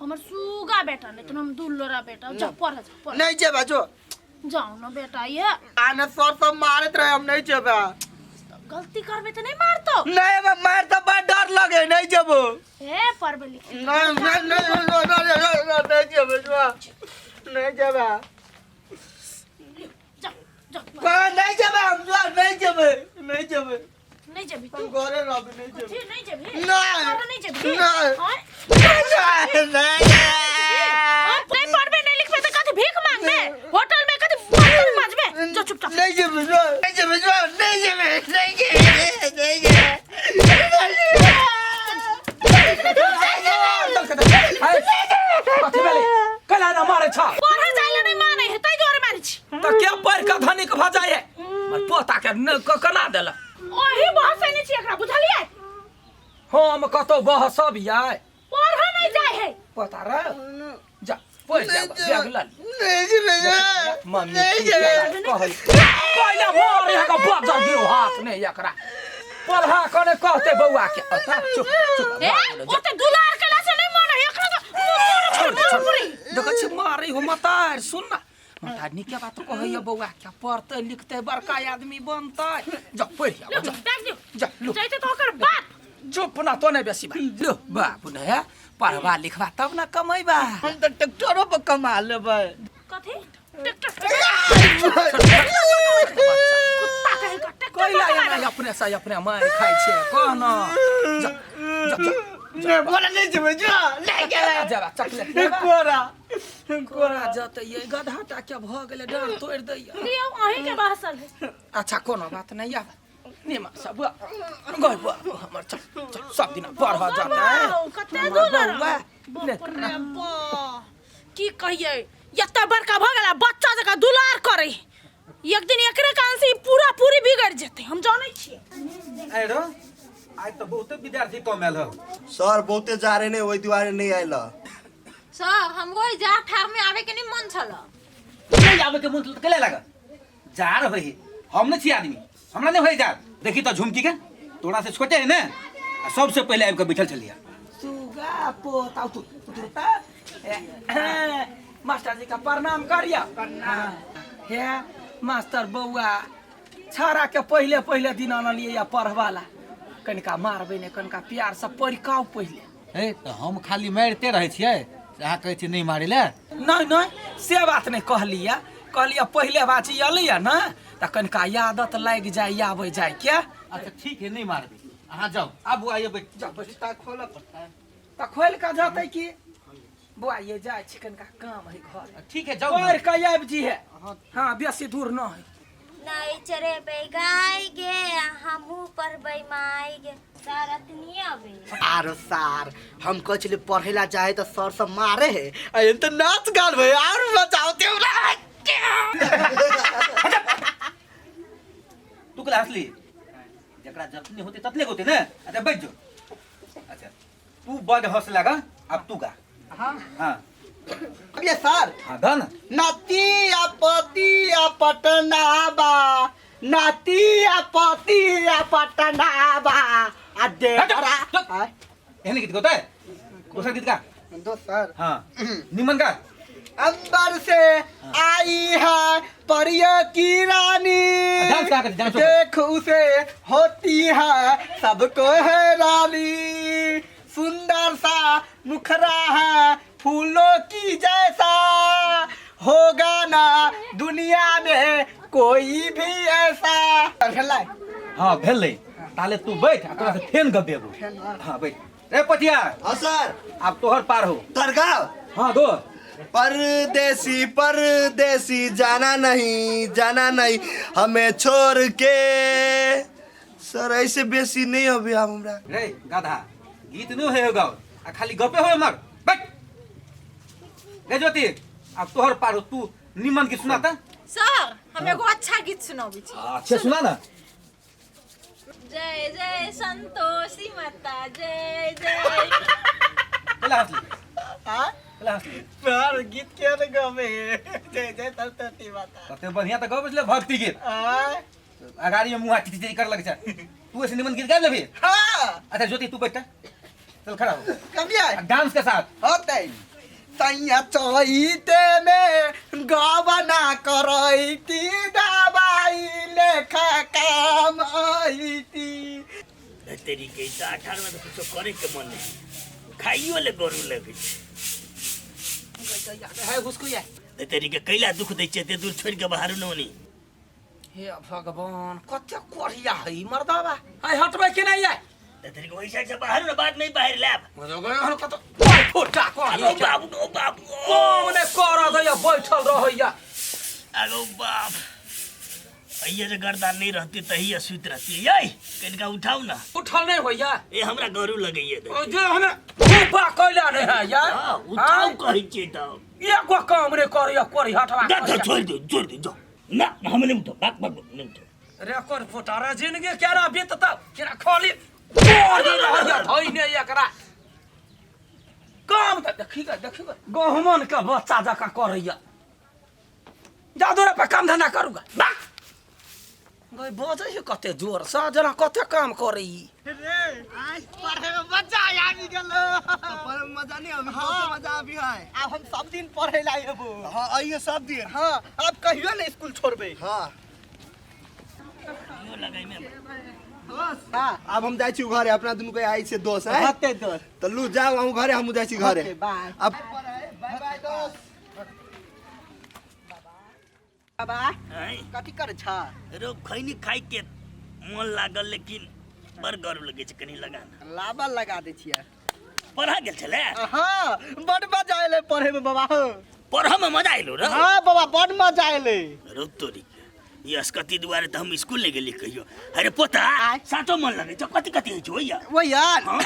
हमर सुगा बेटा नहीं तो हम दुल्लोरा बेटा जा पढ़ जा पढ़ नहीं जेबा जो जाओ ना बेटा ये आने सर सब मारत रहे हम नहीं जेबा गलती करबे तो नहीं मारतो नहीं हम मार तो बड़ डर लगे नहीं जेबो ए पढ़बे लिखे नहीं नहीं नहीं नहीं नहीं नहीं नहीं जेबे जो नहीं जेबा जा जा कहाँ नहीं जेबे हम जो नहीं जेबे नहीं जेबे नहीं जेबी हम तू घरे रहबे नहीं जेबे कथी नहीं जेबी नहीं। पढ़े नहीं जेबी नहीं। आँय? नहीं नहीं आँय, नहीं पढ़बे नहीं लिखबे तो कथी भीख मांगबे होटल में कथी बर्तन मांजबे जो चुपचाप नहीं जेबे जो नहीं जेबे जो नहीं जेबे नहीं जेबे नहीं जेबे कथी भेलै कैला ना मारै छ पढ़े जाइले नहीं माने है तै दुआरे मारै छी तऽ के पढ़ कऽ धनिक भऽ जाइ है हमर पोता के न केना देलक ओही बहसै नहि छी एकरा बुझलियै हम कतौ बहसब यै पढ़े नहीं जाय है पता रे जा पढ़ जा बैग ल नहीं जेबे जो मम्मी नहीं की जेबे कहै पहिले मारे है बजर दियो हाथ नहीं एकरा पढ़ा कने कहते बौआ के अता चुप चुप ए ओते दुलार केला से नहीं माने एकरा तो छोड़ दे, छोड़ मोर दे। देखै छी मारै हो मतार सुन ना मतार नीके बात कहैया बौआ के पढ़तै लिखतै बड़का आदमी बनतै जा पढ़ि आबो जा बैग दियो जा लो जैते तो ओकर बाप चुप ना तो नहीं बेसी बात लो बाबू ने है पढ़बा लिखबा तब ना कमैबा हम तो ट्रैक्टरों पर कमा लेबै कथी ट्रैक्टर कुत्ता कहीं का ट्रैक्टर कैला एना अपने से अपने मारि खाइ छै कह न जा जा जा नहीं बोला नहीं जेबे जो नहीं जेबे जेबा चॉकलेट लेबा कोरा कोरा जतै ये गधा टा के भऽ गेलै डाँड़ तोड़ि दैया लियो अहीं के बहसल है अच्छा कोनो बात नहीं आब निमा सब बुआ गई बुआ हमर चल चल सब दिन पढ़ जाता है बाउ, कते दूर बौआ बाप रे बा की कहियै एते बड़का भऽ गेला बच्चा जकाँ दुलार करै एक दिन एकरे कारण से ई पूरा पूरी बिगड़ जेतै हम जानै छियै आइ रो आइ तऽ बहुते विद्यार्थी कम आयल हौ सर बहुते जा रहे ने ओहि दुआरे नहि आयल सर हमरो ई जाड़ ठार में आवे के नहीं मन छल नहि आबै के मन तऽ कैला लागल जाड़ होइ है हम नहि छी आदमी हमरा नहि होइ जाड़ देखी तऽ झुमकी के तोरा से छोटे है ने आ सबसे पहिले आबि कऽ बैठल छलियै सुगा पोता तू तू ता मास्टर जी का प्रणाम करिया हे मास्टर बौआ छाड़ा के पहिले पहिले दिन अनलियै या पढ़वाला कनिका मारबै ने कनिका प्यार से पढ़िकाउ पहिले हे तऽ हम खाली मारिते रहै छियै से अहाँ कहै छियै नहि मारै लए नहि नहि से बात नहि कहलियै कहलियै पहिले बात एलैया ने तऽ कनिका आदत लागि जाइ आबै जाइके अच्छा ठीक है नहि मारबै अहाँ जाउ आबू आइए बैठ जाउ बैठ जूता खोलऽ पड़तै तऽ खोलि कऽ जतै की बौआ ये जाइ छी कनिका काम है घर ठीक है जाउ पढ़ि कऽ आबि जीहे हँ बेसी दूर नहि है नहीं चरेबै गाय गे हमहूँ पढ़बै माय गे सर अतनी अबे आरो सार हम कहै छलियै पढ़ै ला जाए तऽ सर सब मारे है आ एहन तऽ नाच गान भए आर मजा औते हमरा तू कला हंसली जकरा जतने होते ततने होते ने अच्छा बैठ जो अच्छा तू बड हंस लगा अब तू गा हाँ हाँ ये सर हाँ गा ना नतिया पतिया पटना बा नतिया पतिया पटना बा आ देवरा चुप। एहन गीत गाता है दोसर गीत गा दोसर हाँ निमन गा अंबर से आई है परियों की रानी डांस कहाँ करती? डांस देख उसे होती है सबको है रानी सुंदर सा मुखरा है फूलों की जैसा होगा ना दुनिया में कोई भी ऐसा हाँ भेलै ताले तू बैठ आ तोरा से फेन गपेबो हाँ बैठ रे पटिया हाँ सर आब तोहर पार हो दरगाह हाँ दो परदेसी परदेसी जाना नहीं जाना नहीं हमें छोड़ के सर ऐसे बेसी नहीं अभी हम हमरा रे गधा गीत नहीं होए गाओ आ खाली गपे होए मर बैठ रे ज्योति अब तोहर पार हो तू निमन गीत सुनाता सर हम एगो अच्छा गीत सुनाबै छी अच्छा सुना ना जय जय संतोषी माता जय जय केला हंसली केला हंसली सर गीत के ने गबे जय जय सरस्वती माता कते बढ़िया तऽ गबै छलै भक्ति गीत आय अगाड़ी में मुँह टिटी टिटी कर लगे छै। तू ऐसे निमन गीत गाबि लेबही? हाँ। अच्छा ज्योति, तू बैठ, चल खड़ा हो। कमिया। डांस के साथ। होतै तैया चैते में गबना करैती, दबाई लेखा काम ऐती। तेरी के तऽ 18 में तऽ कुछो करे के मन नहीं, खाइयो ले गरु लगे छै। है घुसकुया। तेरी के कैला दुख दै छै, एते दूर छोड़ के बाहर न होनी। हे भगवान, कते कोढ़िया है ई मर्दाबा। आइ हटबै कि नहीं आइ? तेरी के वही साइड से बाहर न बाद नहीं बाहर लाब। कत फोटा। अगो बाबू, ओ बाबू। काम ने कर दैया, बैठल रहैया। अगो बाप, अइया जे गर्दान नहीं रहती तहिया सुति रहती। यै कनिका उठाउ ना। उठल नहीं होइया। ए हमरा गरु लगैया। ओ जे हमे फूफा कैला नहीं है यार। हां, उठाउ कहै छियै तऽ। एगो काम ने करैया, कोरी हटवा। जा जा, छोड़ दे, छोड़ दे, जाओ ना, हम नहीं उठो, भाग भाग, नहीं उठो। रे कोर फोटा रे, जिंदगी केना बीतता केना, खाली कोरी रहैया धइने। एकरा काम तऽ देखी गे, देखी गे, गहुमन के बच्चा जकाँ करैया। जा दूर पर काम धंधा करूगा। भाग गई। बजै छै कते जोर से, जेना कते काम करै ई। रे आज पढ़े में मजा आबि गेल। पढ़े में मजा नहीं अभी? हाँ, मजा अभी है। आब हम सब दिन पढ़े ला अयबो। हाँ, आइए सब दिन। हाँ, अब कहियो ने स्कूल छोड़बे। हाँ। यो लगै में। हाँ। अब हम जाइ छी घरे, अपना दुनू के आई से दोस्त है। होते दोस्त। तऽ लू जाओ अहूँ घरे, हमहूँ जाइ छी घरे। होते, बाय। अब बाय बाय दोस्त। बाबा। आँय? कथी करै छ? रो खैनी खाइ के मन लागल, लेकिन बड़ गर्व लगै छै, कनि लगा ना। लाबा लगा दै छियै। पढ़ा गेल छलै? हाँ, बड मजा एलै पढ़े में बाबा हो। पढ़ऽ में मजा एलो रे? हाँ बाबा, बड मजा एलै। रो तोरी के, ई अस्कती दुआरे तऽ हम स्कूल नहि गेली कहियो। अरे पोता, साँचो मन लगै छौ? कथी कथी होइ छौ होइया? ओ यार, हाँ?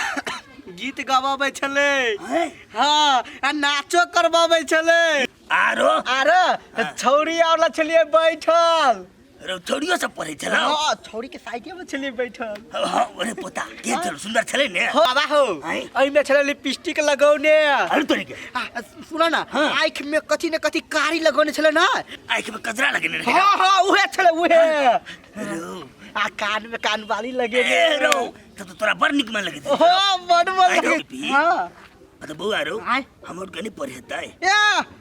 गीत गवाबै छलै। हैं? हाँ, आ नाचो करवाबै छलै। आरो? आरो छौरी आर छलियै बैठल। रो छौड़ियो सब पढ़ै छलौ? हाँ, छौरी के साइडे में छलियै बैठल। हाँ, अरे पोता, के छलौ? सुन्दर छलै ने? हो बाबा हो। आँय? एहिमे छलै लिपस्टिक लगौने। अरे तोरी के। आ, सुन न। हाँ। आँखि में कथी ने कथी कारी लगौने छलै न। आँखि में कजरा लगेने रहै? हाँ हाँ, उहे छलै उहे। रो। आ कान में कानबाली लगेने। ए रो, तब तऽ तोरा बड़ नीक मन लगैत हेतौ। हाँ, बड मन आँय लगे। रौ, पी। हाँ। तऽ बौआ रौ। आँय? हमर कनि पढ़ेतै? ए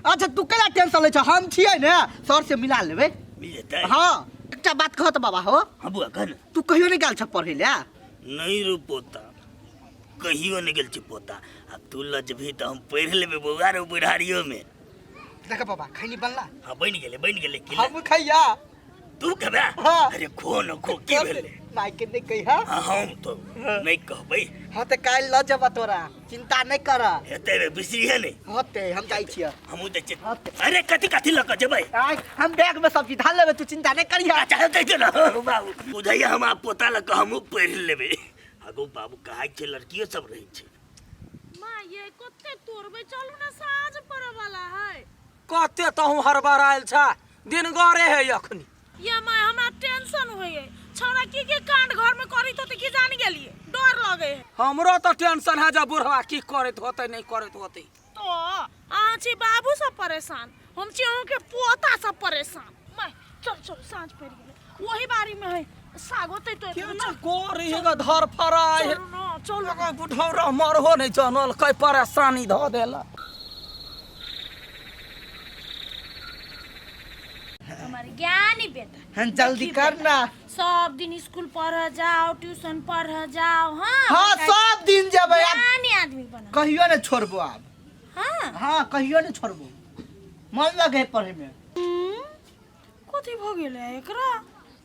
अच्छा, तू केना टेंशन लै छ? हम छियै ने, सर से मिला लेबै। मिल जेतै? हाँ, एकटा बात कहत बाबा हो। हाँ बौआ, कह ने। तू कहियो नहि गेल छ पढ़ै ले? नहीं रो पोता, कहियो नहीं गेल छी पोता। आब तू लऽ जेबही तऽ हम पढ़ि लेबै बौआ रो बुढ़ारियो में। देख बाबा, खैनी बनला? हाँ, बनि गेलै, बनि गेलै। की हम खैया। तू खेबै? हाँ। अरे खो न खो, की भेलै? माय के नहि कहिया। हाँ, हम तो नहीं कहबै। हाँ तऽ काल्हि लऽ जेबऽ तोरा, चिंता नहि कर। हेतै रे, बिसरिहे नहि। होते, हम जाइ छियै। हमहूँ जाइ छियै। होते। अरे कथी कथी लऽ कऽ जेबै? आइ हम बैग में सब चीज धार लेबै, तू चिंता नहि करिहा। अच्छा हेतै तऽ ने बाबू, बुझैया हम आब पोता लऽ कऽ हमहूँ पढ़ि लेबै। आगू बाबू, कहै छै लड़कियो सब रहै छै। माँ ये, कते तोड़बै? चलू ने, साँझ पड़े वाला है। कते तहूँ हड़बड़ायल छ? दिन गरे है अखनी। ये माँ, हमरा टेंशन होइए। छौड़ा की की कांड घर में करैत होते की जान गेलिए, डर लगे है। हमरो तऽ टेंशन है जे बुढ़वा की करैत होतै, नहीं करैत होतै। तो अहाँ छी बाबू सब परेशान, हम छी अहूँके पोता सब परेशान। माय चल चल, साँझ पड़ि गेलै, वही बारी में है साग होतै तो। केना करी हे धर फराय है। चलू न, चलू। एगो बुढ़ौरा मरहो नहीं जानल कै, परेशानी धऽ देला। हमार ज्ञानी बेटा। हम जल्दी कर ना। सब दिन स्कूल पढ़ जाओ, ट्यूशन पढ़ जाओ, हाँ। हाँ, सब दिन जेबै आब। ज्ञानी आदमी बना। कहियो ने छोड़बो आब। हाँ। हाँ, कहियो ने छोड़बो, मन लगे है पढ़े में। कथी भऽ गेलै एकरा?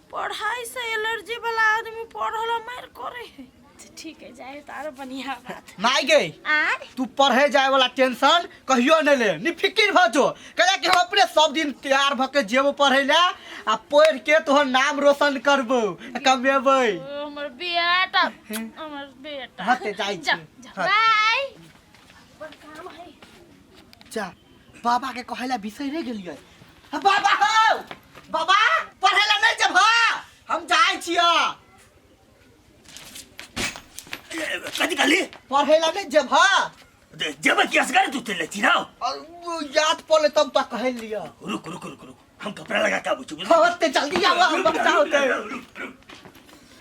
पढ़ाई से एलर्जी वाला आदमी पढ़ल मारि करे है। अच्छा, ठीक है, जाए तो आरो बढ़िया बात। माय गई। आर तू पढ़े जाए वाला टेंशन कहियो नहीं ले, नि फिकिर भ जो, कहे कि हम अपने सब दिन तैयार भ के जेबो पढ़े ला आ पढ़ के तोहर नाम रोशन करबो, कमेबै। ओ, हमर बेटा, हमर बेटा। हाँ, ते जाइ जा। छी। जा। हाँ। बाय। बड़ काम है। जा, बाबा के कहे ला बिसरे गेलियै। हाँ, बाबा हो, बाबा, पढ़े ला नहीं जेब? हम जाइ छियै। कथी कहली? पढ़े ला नहीं जेब? जेबै कि असगर तू चलि छी रौ? और याद पड़ले तब तो कहे लिया। रुक रुक रुक रुक। हम कपड़ा लगा के आबै छी। हाँ ते जल्दी आवा, हम बचाओ ते।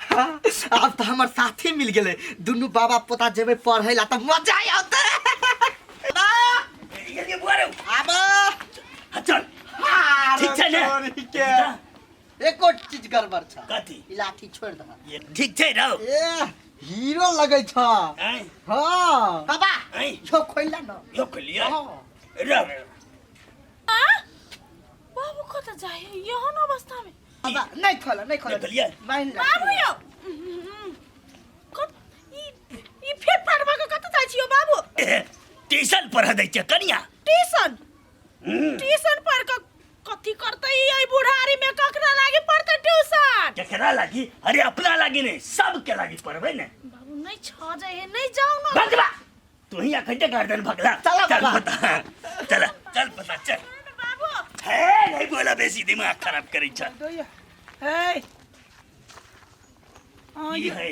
हाँ, आब तऽ हमर साथी मिल गेलै, दुनू बाबा पोता जेबै पढ़ै ला तऽ मजा आते। ये बुआ रे। आब। हाँ, चल। ठीक छै ने? छोरी के एको चीज गड़बड़ छ। कथी? ई लाठी छोड़ दह। ये ठीक छै रौ। ए हीरो लगै छ। आँय? हाँ बाबा। आँय? यो खोलला न। यो खोलिए। हाँ। रौ। आ? बाबू कतऽ जाइ है एहन अवस्था में? बाबा नहीं खोला, नहीं खोला। नहीं खोलिए? बान्हि ले। बाबू यौ, कत ई ई फेर पढ़बा के कतऽ जाइ छियौ बाबू? ट्यूशन पढ़ दै छै कनिया। ट्यूशन? ट्यूशन पढ़ के कथी करतै ई एहि बुढ़ारी में? ककरा लागी पढ़तै ट्यूशन? केकरा लागी? अरे अपना लागी नहीं, सबके लागी पढ़बै ने। बाबू नहीं छ जाइ है, नहीं जाऊ न। भगवा तू ही अखन गर्दन भगला। चला चल। बाबा। पता चल, चल पता चल। बाबू हे नहीं बोला, बेसी दिमाग खराब करै छ। हे ई है।